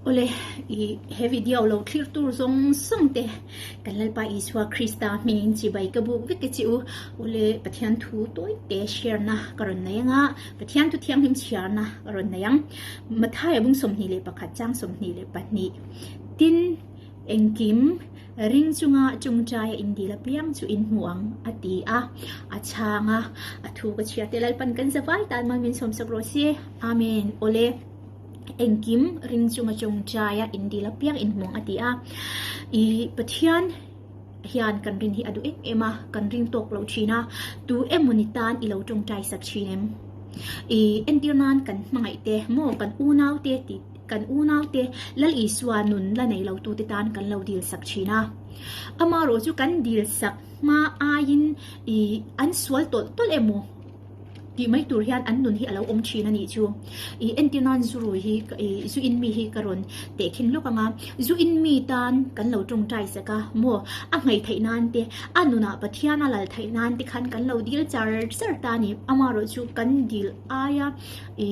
Awle, i he video lo thlir tur zawng zawng te kan Lalpa Isua Krista hmingin chibai ka buk vek e chi u. Awle, Pathian thu tawi te share na ka rawn nei anga, Pathian thu thianghlim chhiar na ka rawn nei ang. Mathaia bung 21 chang 22 tin engkim ring chunga tawngtaia in dil apiang chu in hmu ang a ti a, a chhang a, a thu ka chhiar te Lalpan kan zavai tan mal min sawmsak rawh se. Amen. Awle. Engkim ring chunga tawngtaia in dil apiang in hmuang a ti a. I Pathian hian kan rin hi a duh em em a, kan ring tawk lo thin a, tu emaw ni tan i lo tawngtai sak thin em? I entir nan kan hmangaih te maw kan unau te tih kan unau te Lal Isua nun la nei lo tu te tan kan lo dil sak thin a. Amaherawh chu kan dil sak hma aiin i an sual tawlh tawlh emaw Tih mai tur hian an nun hi a lo awm thin a nih chu. I entir nan zu rui hi i zu in mi hi ka rawn teh khin lawk ang a, zu in mi tan kan lo tawngtai sak a maw, a ngei theih nan te, a nunah Pathian a lal theih nan te khan kan lo dil char char ta a ni. Amaherawh chu kan dil aia i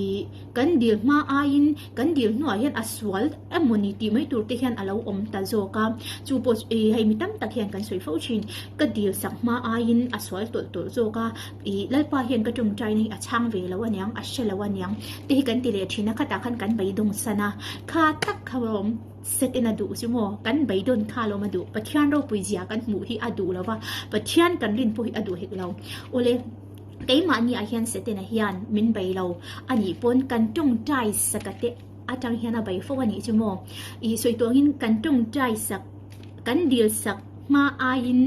kan dil hma aiin kan dil hnuah hian a sual emaw ni tih mai tur te hian a lo awm ta zawk a, chu pawh chu i hei mi tam tak hian kan sawi fo thin, ka dil sak hma aiin a sual tawlh tawlh zawk a. Ih, Lalpa hian ka tawngtaina hi a chhang ve lo aniang, a hre lo aniang te hi kan ti leh thin a, khatah khan kan beidawng san a, kha tak kha lawm Satan a duh chu maw, kan beidawn kha lawm a duh, Pathian ropui zia kan hmuh hi a duh lo va, Pathian kan rin pawh hi a duh hek lo. Awle, keimahni ah hian Satan-a hian min bei lo anih pawn kan tawngtai saka te atang hian a bei fo anih chu maw, ih sawi tawngin kan tawngtai sak. Kan dil sak hma aiin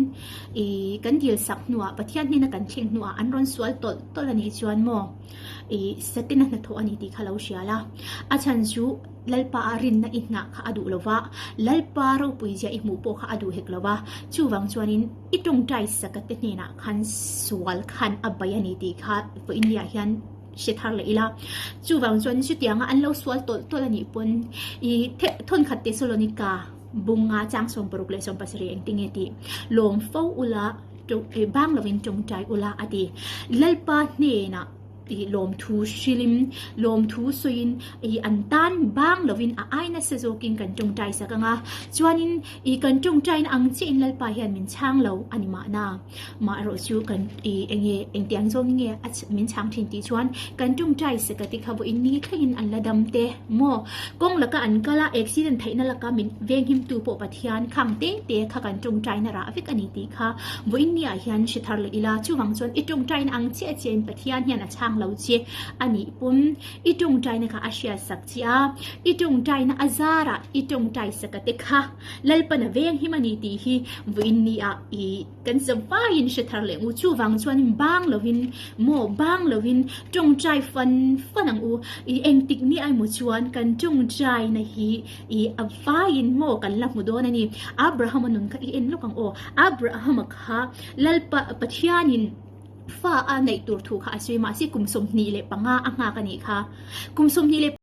ih kan dil sak hnuah Pathian hnena kan thleng hnuah an rawn sual tawlh tawlh a nih chuan maw ih Satana hnathawh a ni tih kha lo hria la. A chhan chu Lalpa a rinna i hnah kha a duh lo va, Lalpa ropui zia i hmuh pawh kha a duh hek lo va, chuvang chuanin i tawngtai saka te hnenah khan sual khan a bai a ni tih kha vawiin ah hian hre thar leh ila. Chuvang chuan chutianga an lo sual tawlh tawlh a nih pawn ih thawnkhat Tesalonika Bunga chang 60 leh 70 engtin nge tih lawm fo ula bang lovin tawngtai ula a ti. Lalpa hnenah ih lawmthu hrilhin lawmthu sawiin ih an tan bang lovin a ai nasa zawkin kan tawngtai sak ang a. Chuanin ih kan tawngtaina ang chiahin Lalpa hian min chhang lo a ni mahna. Mah erawh chu kan i enge engtiang zawng nge a min chhang thin tih chuan kan tawngtai saka te kha vawiin ni thlengin an la dam te maw kawng laka an kal a accident theihna laka min venghim tu pawh Pathian khang te te kha kan tawngtaina rah vek a ni tih kha vawiin ni ah hian hre thar leh ila chuvang chuan i tawngtaina ang chiah chiah in Pathian hian a chhang lo che a nih pawn i tawngtaina kha a hriat sak che a i tawngtaina a zarah i tawngtai saka te kha Lalpan a veng him a ni tih hi vawiin ni ah i kan zavaiin hre thar leh ngu. Chuvang chuanin bang lovin maw bang lovin tawngtai fan fan ang u. I engtik ni aimaw chuan kan tawngtaina hi i a vaiin maw kan la hmu dawn a ni. Abrahama nun kha i en lawk ang aw. Abrahama kha Lalpa Pathianin fa a neih tur thu kha a sawi mahse kum 25 a nghak a nih kha. Kum 25.